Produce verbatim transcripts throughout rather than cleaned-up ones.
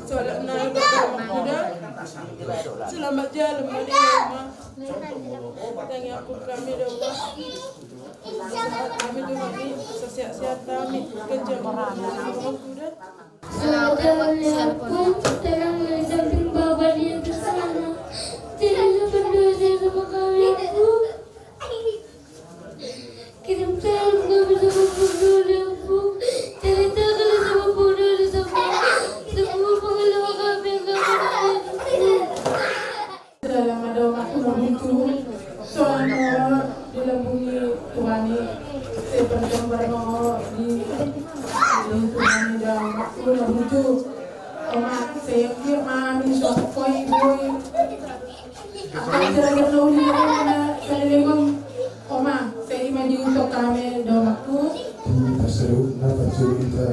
Soalna do, Oma, sude. Selamat jalan ma di Oma. Tangiangkon hami do, Oma. Hami tu hami, sehat-sehat hami. Kerja ma, Oma, sude. Selamat jalan ya, Ompung. Tenang di samping Bapa di atas sana. Jadilah pendosa sama kami, Ompung. Kirim salam kami sama Ompung dulu, Ompung. Cerita kami sama Ompung dulu, sama, sama pengelola kami yang gak pernah ada, Ompung. Dalam ada waktu begitu, soalnya dilambungi Tuhan ini, saya bergambar mau di, di Tuhan ini dalam waktu begitu. Oma, saya kira mami sokoi boy. Akan jalan-jalan dulu di mana, saya lewat. Oma, saya ima di untuk kami dalam waktu. Terseru, kenapa cerita?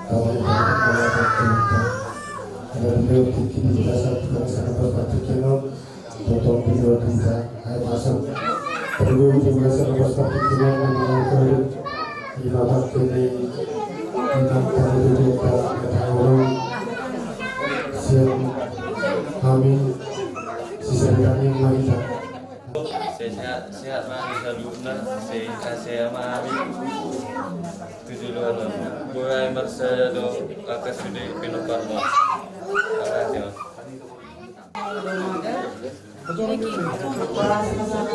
Kawan-kawan, kawan-kawan, ada beliau tinggi di dasar, bukan sana pas pakai kenal, potong video kita, ayo masuk. Perlu di dasar pas pakai kenal, memang perlu. Di bapak ini, kita perlu di kita, kita orang. Siap, amin. Sisa berani, mari kita. Sehat, sehat ma hami saluhutna, sehat, sehat ma hami. Tujuh dua enam. Mulai marsa do angka sude pinomparmu. Makasih, Mas.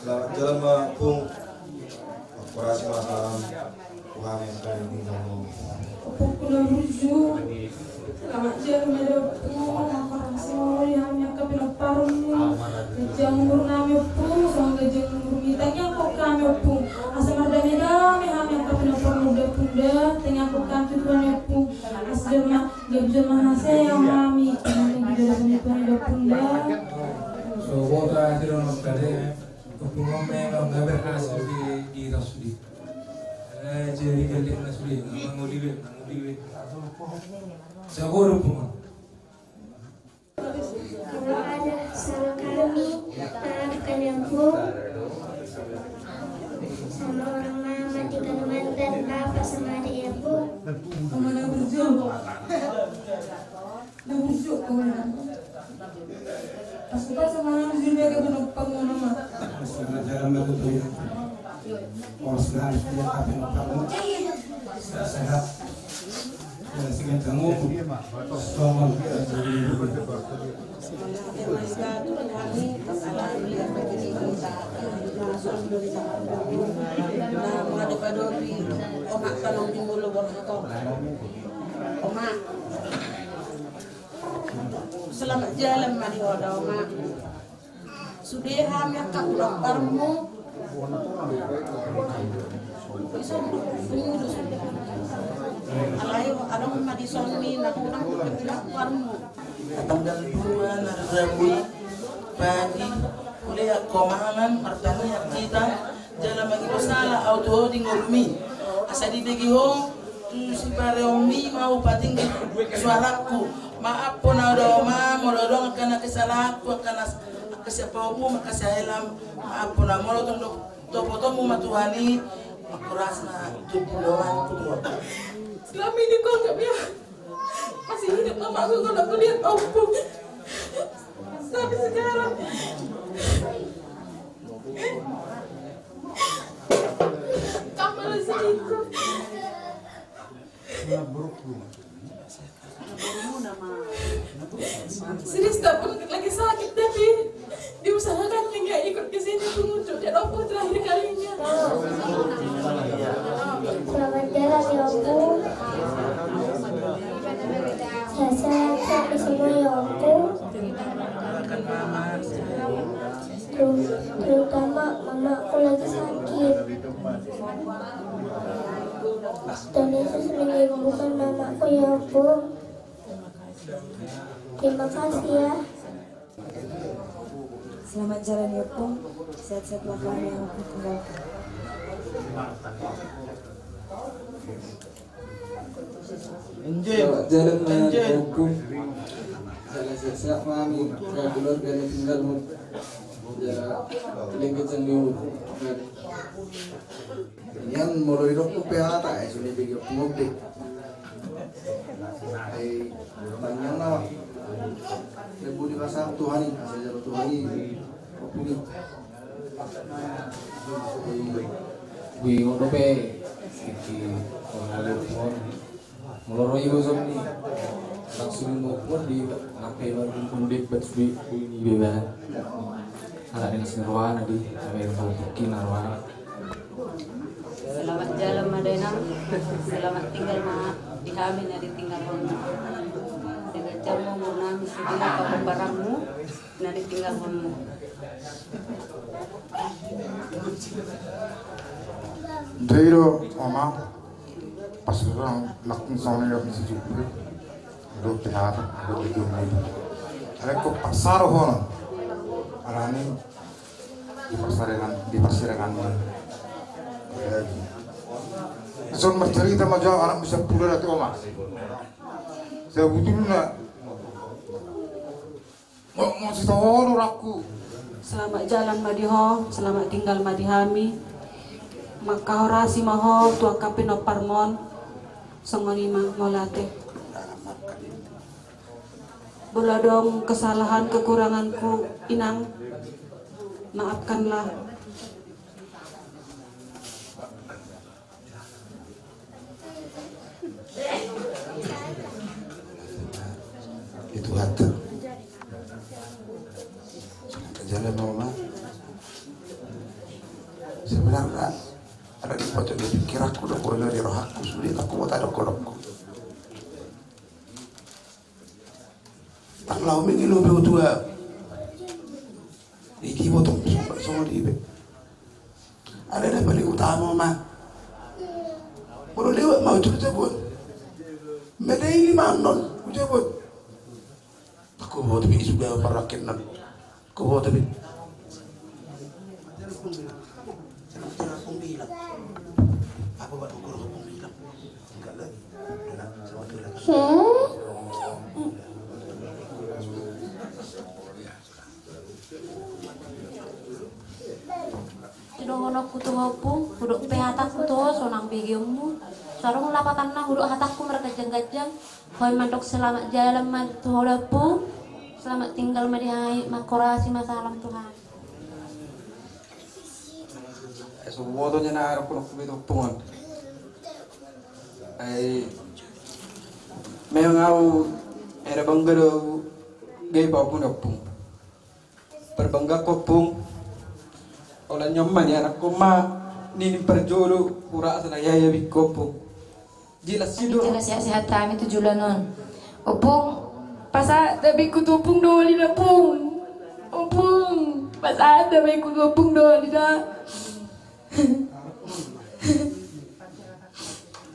Selamat jalan ma, Pung. Operasi masalah. Ompung, selamat jalan ma di Ompung. Operasi ma di hami angka pinomparmu. Ganjang umur nami, Ompung, songon ganjang umurmi. Tangiangkon hami, Ompung, asa mardame-dame hami angka pinomparmu da, Ompung, da. Tangiangkon hami tu Tuhan, Ompung, asa jolma gabe jolma hasea hami. Tangiangkon hami tu Tuhan, Ompung, da. So, bota, Ompung, memang gabe hasil di, di rasudi. Eh, jadi gandeng na sude, mangoli be, mangoli be. Sabar, Ompung. Salam kami, maafkan ya, Ompung. Sama orang mama di Kalimantan, Bapak sama adik ya, Ompung. Sama ada berjuang. Udah busuk kau ya. Pas lupa sama anak juri dia kena pengalaman. Selamat jalan, Mbak Tutu. Poros na harus dia apa yang kamu sehat. Ya, sehingga kamu selamat. Nah, mau ada pada opi, omak tolong di mulu borhatong. Oma. Selamat jalan ma di ho da, Oma. Sude hami angka pinomparmu. Alai adong ma dison ni na hurang pinomparmu. Tanggal dua na Rabu i pagi, hulehon ho mangan, martangiang hita. Jala mangido sala au tu ho di ngolumi, asa dibege ho tu sipareonmi ma au patinggi suarangku. Maafhon au da, Oma, molo adong angka na kesalahanku, angka na, angka siapaonmu, angka siahelam. Maafhon au, molo tong do topotonmu ma Tuhan i. Mangkorasna tu pulongan tu ho. Selama ini kau nggak biar masih hidup, Oma, aku kalau aku lihat Ompung. Sampai sekarang. Kamu masih ikut. Serius, tak pun lagi sakit, tapi diusahakan nggak ikut ke sini pengunjung. Dan Ompung terakhir kalinya. Selamat jalan ya, Ompung. Sehat-sehat semua ya, Ompung. Tuhan Yesus menyembuhkan mamaku ya, Ompung. Terima kasih ya. Selamat jalan ya, Ompung. Sehat-sehat lah kami yang tinggal. Selamat jalan, Ompung. Jalan sehat-sehat ma hami, keluarga na tinggal, Ompung. Ya, lengket sang di umur. Nian molo didok pe hata, eh, sudah jadi Ompung, Ompung. Eh, banyak nama. Lebih dibasa Tuhan ini, asal jalo Tuhan ini. Ompung ini. Bui ngono pe, siki, kalau ada Tuhan. Molo ro iba sonni, langsung mau pun di, apa yang kumpul di bet di ini beba. Ala dengan sini rohana di, apa yang mau bikin arwana. Selamat jalan ma da inang. Selamat tinggal ma di hami na ditinggalhon. Sega jam ma umur nami sudah kau barangmu na ditinggalhonmu. Dei do, Oma. Pas orang langsung sama yang bisa jumpa. Aduh, tehat, aduh, jumpa. Ada kok pasar hono. Arani di pasar dengan, di pasar dengan. Son bercerita ma jauh anak bisa pulang nanti, Oma. Sebetulna. Mau, mau sitahu do rakku. Selamat jalan ma di ho, selamat tinggal ma di hami. Mangkahorasi ma ho tu angka pinomparmon. Songon i ma, mauliate. Molo adong kesalahan kekuranganku, Inang, maafkanlah. Itu hata. Jalan mama. Sebenarna ada di pojok di pikiranku, do kono di rohakku, sudah tak kuat ada kodokku. Tak lau minggu lu beu tua. Iki botong songon, songon ibe. Ada na paling utama ma. Molo lewat ma tu jabon. Mede ini ma non tu jabon. Aku mau tapi sudah parakin non. Aku mau tapi. Apa buat ukur hukum bilang? Enggak lagi. Hmm? Sidohononku tu ho Ompung, hudok pe hatangku tu ho sonang begeonmu. Sarung lapatanna hudok hatangku marganjang-ganjang. Ho i mandok selamat jalan ma tu ho da Ompung. Selamat tinggal ma di hami, mangkorasi ma salam Tuhan. Ai so boto nian aha dohonon ku be tu Ompung on. Ai memang au, ai na bangga do au gabe pahompung ni Ompung. Parbanggaonku Ompung. Holan nian ma nianakhon ma nian parjolo hurasa na iaiabingku Ompung. Jelas i do. Jelas, sehat-sehat hami tu joloan on. Ompung, pasahat damengku tu Ompung doli da Ompung. Ompung, pasahat damengku tu Ompung doli da.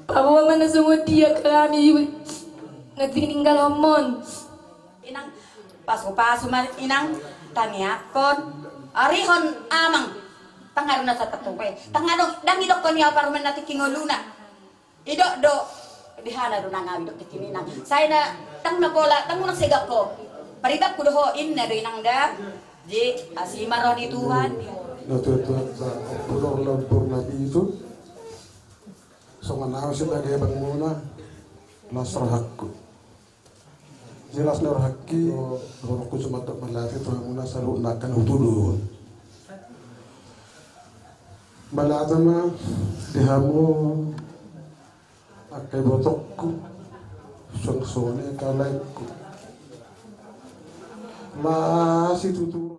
Paboa ma na songon dia hami na tininggalhonmon. Inang, pasu-pasu ma inang, tangiangkon, arihon amang. Tangkas do na sahat tu pe, tangkas do, ndang idokkon i au parumaen na tingki ngoluna. Idok do, di hana do nang au idok tingki inang. Sai na, ndang na pola, ndang unang sega ho. Paribanku do ho, inna do inang da. Jadi, asi ma roha ni Tuhan. Na tuan-tuan, sa, pudor lampur na pitu. Songon au si bage bangmuna, las rohangku. Jelas na rohangki, rohangku cuma tu mauliate tu hamuna saluhutna, kan hutuduhon. Mauliate ma di hamu angka ibotongku, songon i angka laengku. Mauliate tutu.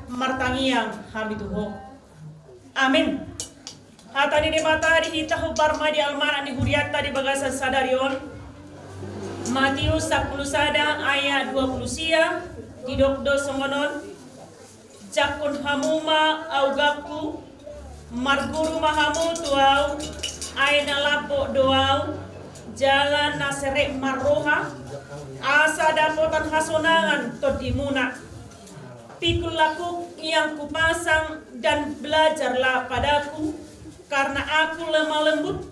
Martangiang hami tu Ho. Amen. Hata ni Debata di hita hombar ma di almanak ni hurianta di bagasan sadari on. Matius sampulu sada ayat dua pulu sia, didok do songon on: Jangkon hamu ma augangku, marguru ma hamu tu Ahu, ai na lambok do Ahu, jala na serep marroha, asa dapotan hasonangan tondimuna. Pikul lakukan yang kupasang dan belajarlah padaku, karena Aku lemah lembut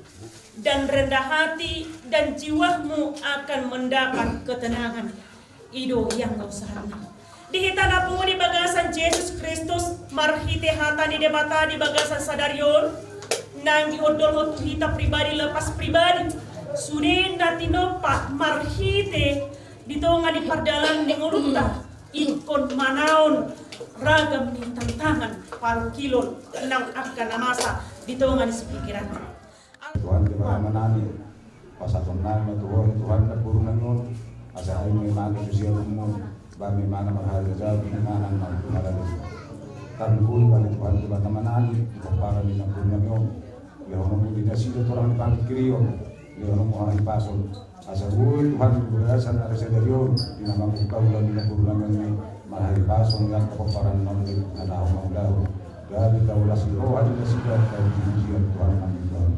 dan rendah hati, dan jiwamu akan mendapat ketenangan. I do yang gau sahatna. Di hita na pungu di bagasan Jesus Kristus, marhite hata ni Debata di bagasan sadari on, nang diondolhon tu hita pribadi lepas pribadi, sude na tinompa marhite di tonga ni pardalanan ni ngolunta, ingkon manaon ragam ni tantangan parungkilon nang angka na masa di tonga ni sipikiran. Tuhan Debata nami, pasahaton nami ma tu Ho, Tuhan, namboru nami on, asa ai ma imana tu siamun, ba ma imana marhajal, imana ma tu halalu. Tarlumobi ma Tuhan Debata nami, pomparan ni namboru nami on, lehononmu di nasida torang ni pangkirion, lehononmu hahipason. Asa boi Tuhan di bagasan ari sadari on, di na mangkuhula ni namboru nami on, marhahipason di angka pomparan na uli na laho mangulahon. Gabe taulas ni roha di nasida, taulas ni roha Tuhan nami Tuhan.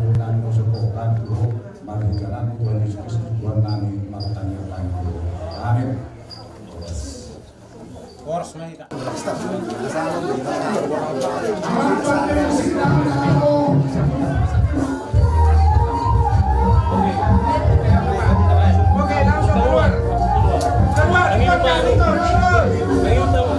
Nami mosok pohokan tu Ho, marhite anakmu Tuhan Jesus Kristus Tuhan nami, martangiang hami tu Ho. Amin. Horas ma hita. Oke, langsung keluar. Keluar, keluar, keluar, keluar.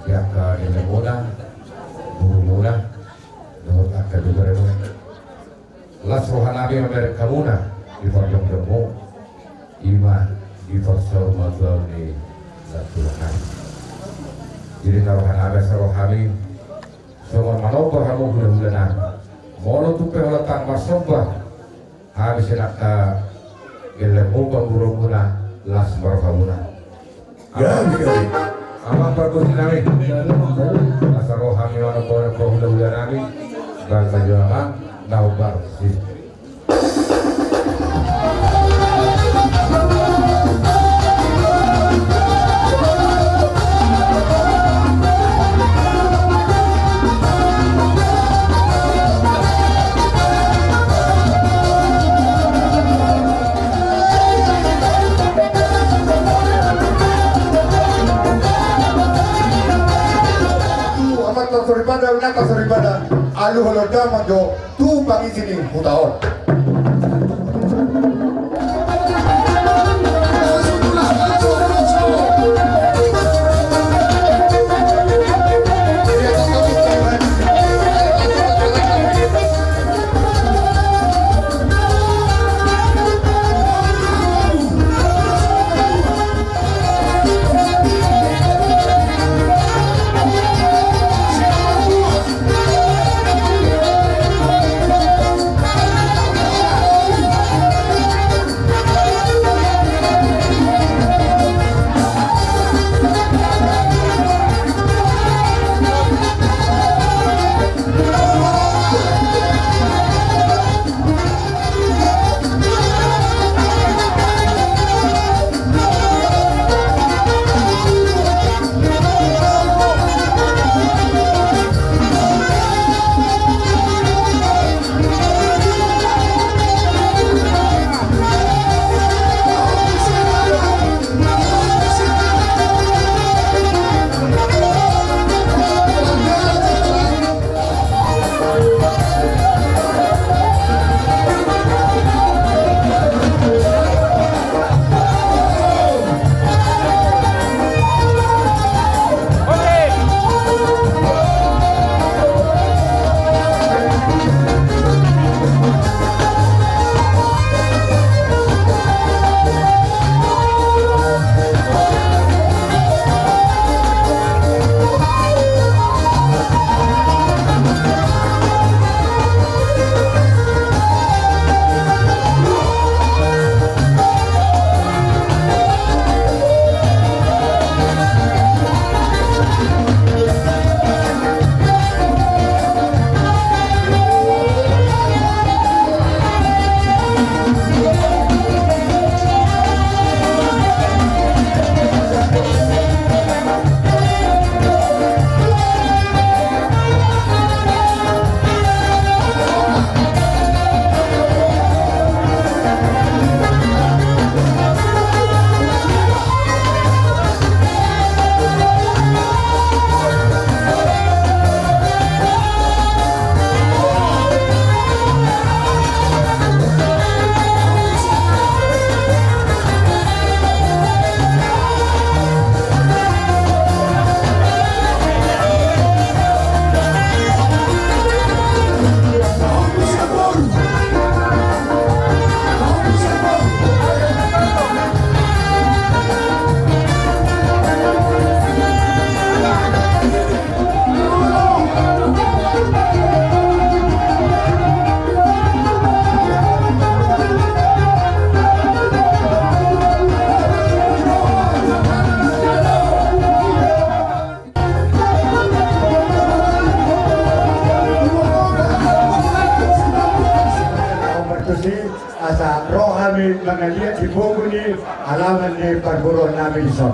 Di angka lelengmuna, gurumuna, dohot angka dohot las rohanami mamereng hamuna di parjongjonganmu, ima di parsaur matua ni natuatua nami. Jadi na rohanami, asa rohanami songon manomba hamu hulahulanami. Molo tung pe holan ndang marsomba hami sian angka lelengmu, pargurumuna, las ma rohamuna. Gabe, gabe. Amang pargonsinami. Asa roha ni amang pargonsi, hulahulanami. Bangsa Jawa, amang, na umbar. Tu amanta soripada, inanta soripada, aluhon ma jo tu pangisi ni huta on. Na liat di pogu ni alaman ni parboruon nami dison.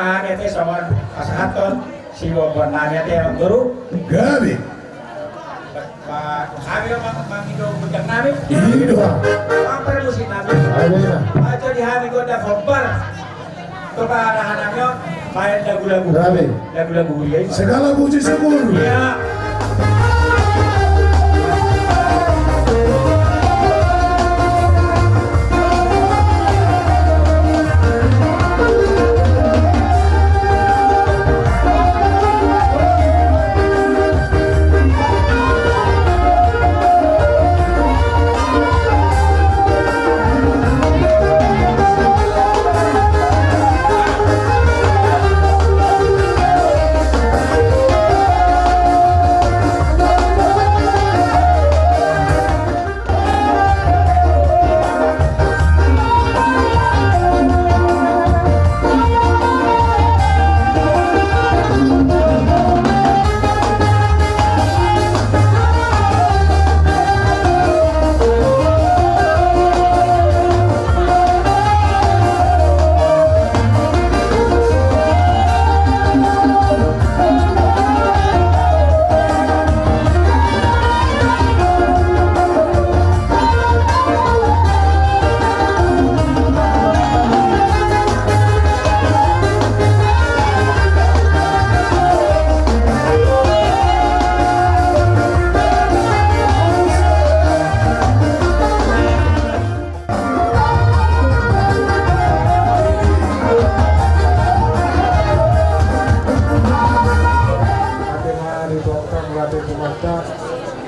Nami ate songon pasahathon siboanboan nami ate, Amang Guru. Gabe. Ba, nami do mang, mangido gunjang nami. Ido. Mamper musik nami. Gabe na. Baca di hami gondang hombar. Kepada nami on, main lagu-lagu. Gabe. Lagu-lagu Huria i. Segala puji syukur. Iya.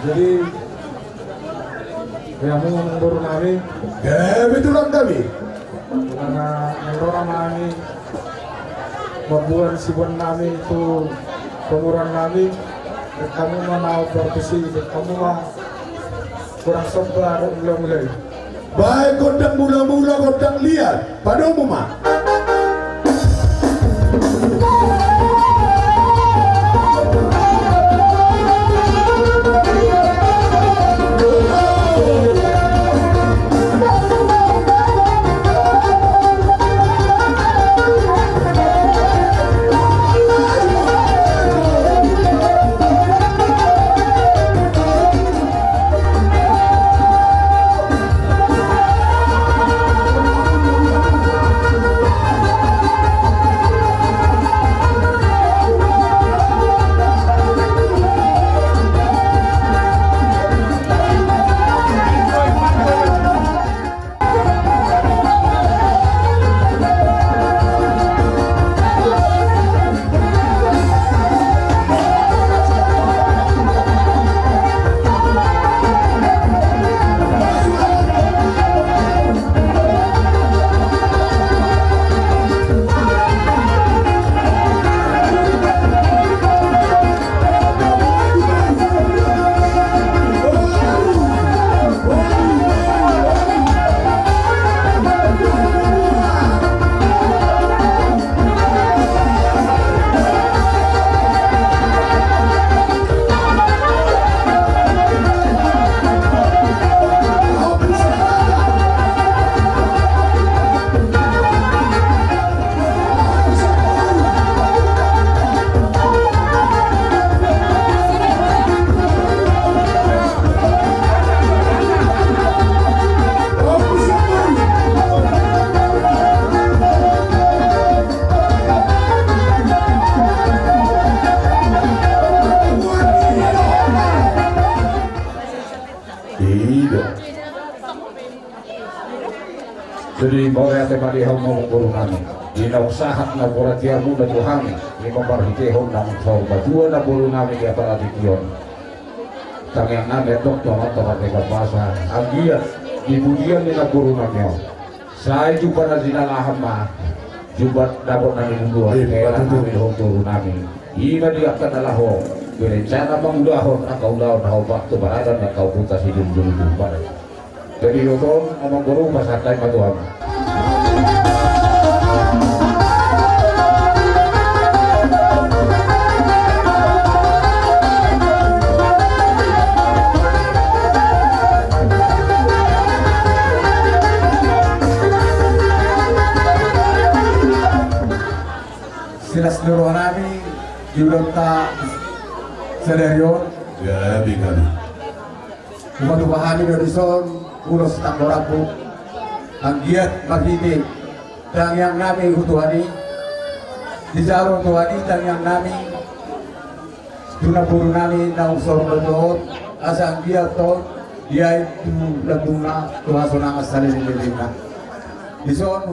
Jadi, ya, hamu boru nami. Gabe tulang nami. Karena mendorong nami mamboan siboan nami tu pamoruon nami. Hamu ma na berkusi, hamu ma kurang sobar, ulang mulai. Baen gondang mula-mula, gondang liat. Padomu ma. Ido. Jadi mauliate ma di hamu boru nami. Di naung sahat na boratiarmuna tu hami, di na marhitehon naung saur matua na boru nami di apala tingki on. Tangiang nami antong tu Amanta Pardenggan Basa, anggiat di pujian ni na boru nami on. Sai jumpa na jinalahan ma, jumpa dapot na niluluan. Hela nami dohot boru nami. I ma di angka na laho berencana mangulahon angka ulaon na hombar tu baradan ni angka ompunta sidung dulu tu baradan. Jadi dohot on, amang boru, pasahat hami ma tu hamu. Silas ni roha nami di ulaonta sadari on. Gabe, gabe. Hupatua hami do dison ulos tanggo rambu. Anggiat marhite tangiang nami tu Tuhan i, dijalo Tuhan i tangiang nami tu namboru nami naung saur matua on, asa anggiat on diain tu lambungna tu hasonangan saleleng-lelengna. Dison.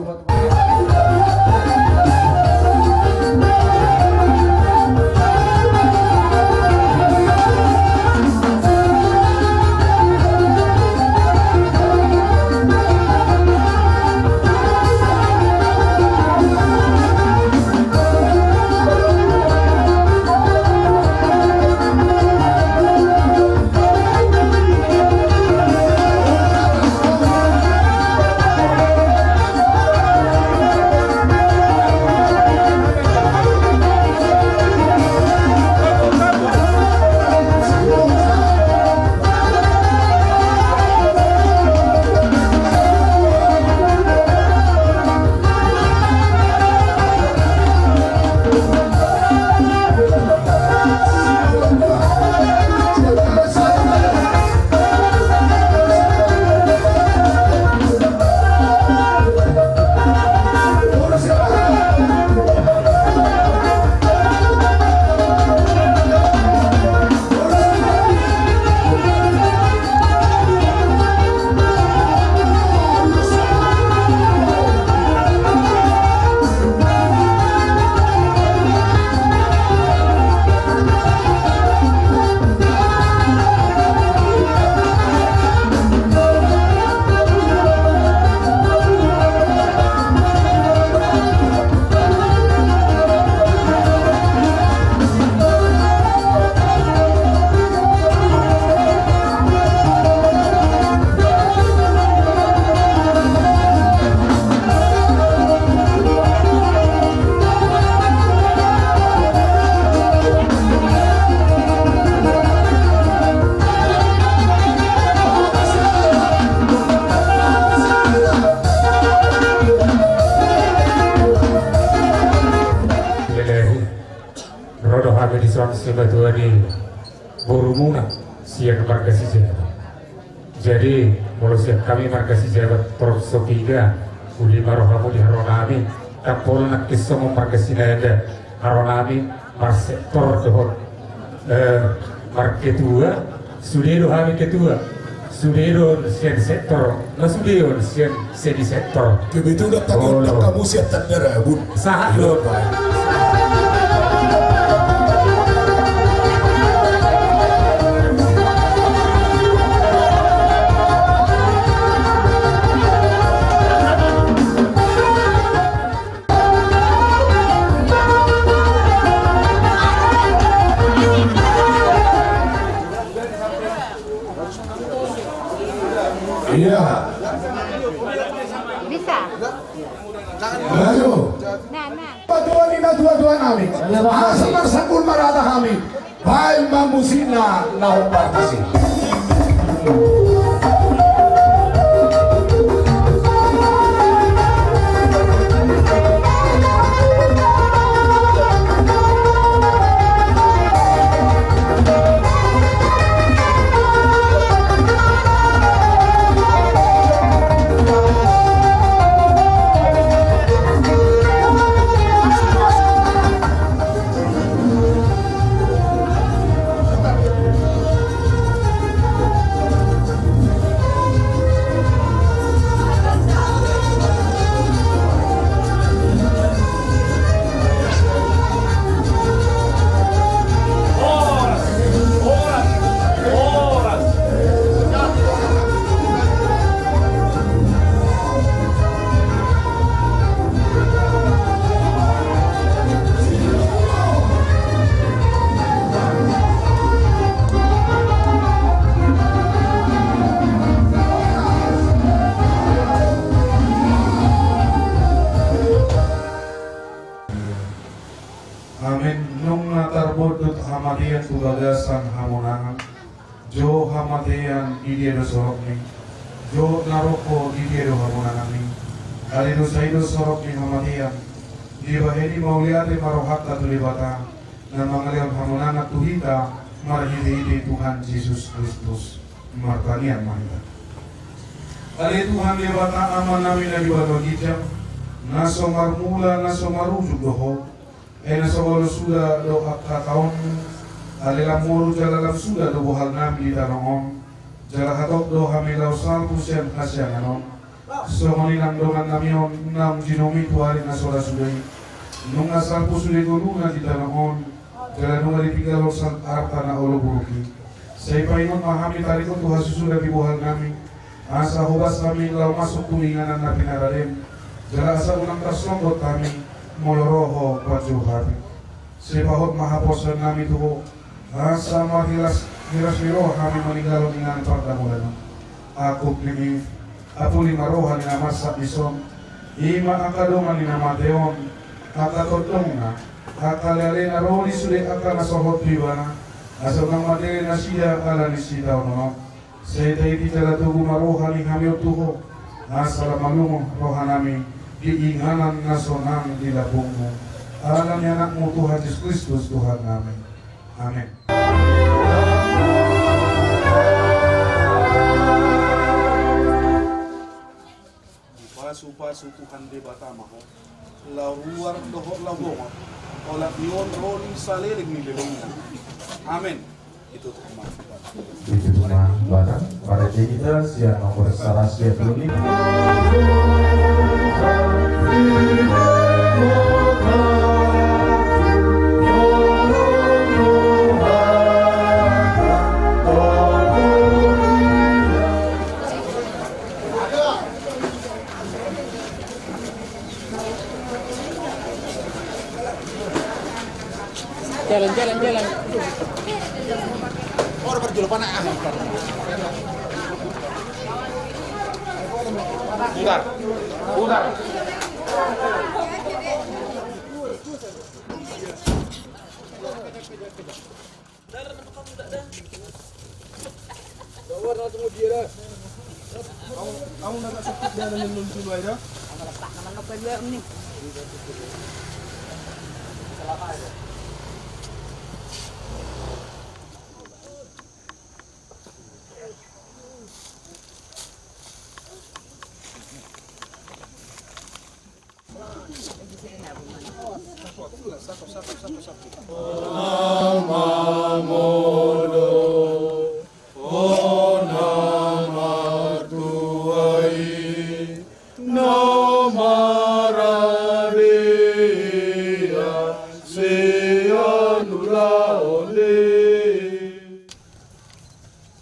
Ro do hami dison simatua ni borumuna sian marga Sijabat. Jadi molo sian hami marga Sijabat torop so piga, uli ma rohamu di haronami. Ndang pola nangkin songon marga Sinaga, haronami marsektor dohot, eh, marketua. Sude do hami ketua. Sude do sian sektor. Na sude on sian sedi sektor. Kebetulan tadi olo. Tanggamu sian tanda rabun. Sahat do. Iya. Bisa. Ayo. Nah, nah. Patua ni natua-tua nami. Asa marsanggul marata hami. Baen ma musikna na hombar tusi. Amen. Nunga tarbondut hamatean tu bagasan hamonangan. Jo hamatean, di dia do sorokni? Jo naroko, di dia do hamonanganni? Alai dosa i do sorok ni hamatean. Dibahen i mauliate ma rohanta tu Debata, na mangalehon hamonangan tu hita marhitehite Tuhan Jesus Kristus. Martangiang ma hita. Ale Tuhan Debata Amanami na di banua ginjang, na so marmula na so marujung do Ho. Ai na so olo suda do angka taonMu. Ale lam moru jala lam suda do bohalnami di tano on. Jala hatop do hami laho salpu sian hasiangan on. Songon i nang dongannami on naung jinouMi tu ari na so ra suda i. Nunga salpu sude ngoluna di tano on. Jala nunga ditinggalhon sangkap arta na olo buruk i. Sai paingot ma hami taringot tu hasusuda di bohalnami. Asa hobas hami laho masuk tu inganan na pinaradeM. Jala asa unang tarsonggot hami molo ro Ho panjou hami. Sai pahot ma haporseaonnami tu Ho. Asa marhiras, hiras ni roha hami maninggalhon inganan pardamotan on. Angkup ni i, apuli ma roha ni na marsak dison. I ma angka dongan ni na mate on, angka tondongna, angka alealena ro di sude angka na sohot tu ibana. Asa unang matele nasida ala ni sitaonon on. Sai taiti jala togu ma roha ni hami on tu Ho. Asa lam malungun rohanami di inganan na sonang di lambungMu. Ala ni AnakMu Tuhan Jesus Kristus Tuhannami. Amen. Dipasupasu Tuhan Debata ma ho, laho ruar dohot laho bongot, olat ni on ro di saleleng ni lelengna. Amen. Ditutup ma. Ditutup ma barang. Marende hita sian nomor saratus dua puluh lima. Jalan, jalan, jalan. Putar. Putar. Dawan, langsung dia dah. Kamu, kamu nak sakit dia dengan lun dulu aja.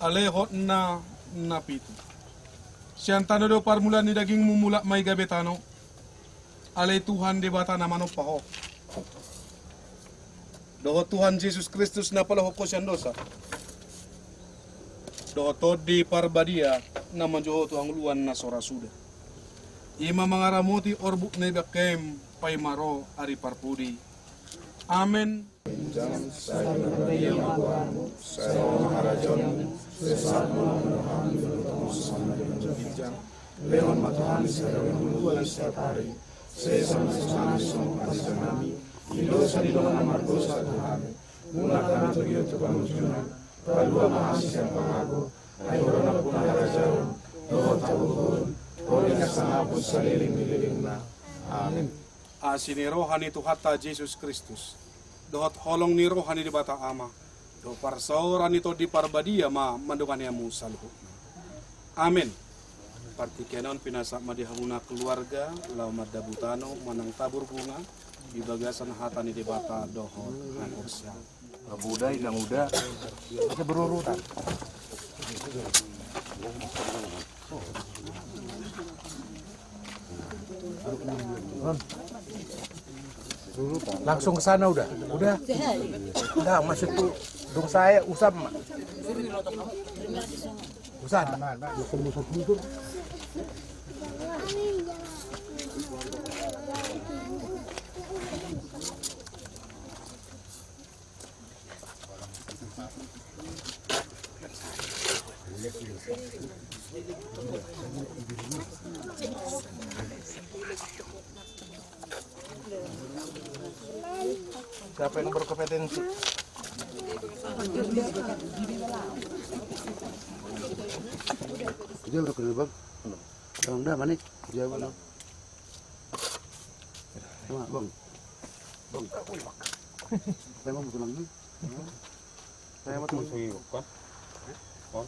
Alehon na, na pitu. Sian tano do parmulaan ni dagingmu, mulak ma i gabe tano. Ale Tuhan Debata na manompa ho, dohot Tuhan Jesus Kristus na paluahon ho sian dosa, dohot Tondi Parbadia na manjou ho tu hangoluan na so ra suda. I ma mangaramoti orbuk na di bagahem paima ro ari parpudi. Amen. Ginjang, sai badia ma goarmu, sai ro ma harajaonmu, sai sahat ma roham di banua tonga on songon na di banua ginjang. Lehon ma tu hami sadari on hangoluan siapari. Sesa ma tu hami songon panesanami di dosa ni dongan na mardosa tu hami. Unang hami togihon tu pangunjunan. Palua ma hami sian pangago. Ai Ho do nampuna harajaon dohot hagogoon, ro di hasangapon saleleng ni lelengna. Amen. Asi ni roha ni Tuhanta Jesus Kristus, dohot holong ni roha ni Debata Ama, dohot parsaoran ni Tondi Parbadia ma mandongani hamu saluhutna. Amen. Partingkian on pinasahat ma di hamuna keluarga laho mandabu tano manang tabur bunga di bagasan hata ni Debata dohot haporseaon. Abu uda, inang uda, asa berurutan. Langsung ke sana udah. Udah. Udah, maksud tu dong saya usap, Mak. Usap. Siapa yang berkompetensi? Dia udah kena, Bang. Bang, dah, mana? Dia, Bang. Sama, Bang. Bang. Saya mau pulang dulu. Saya mau pulang. Bang.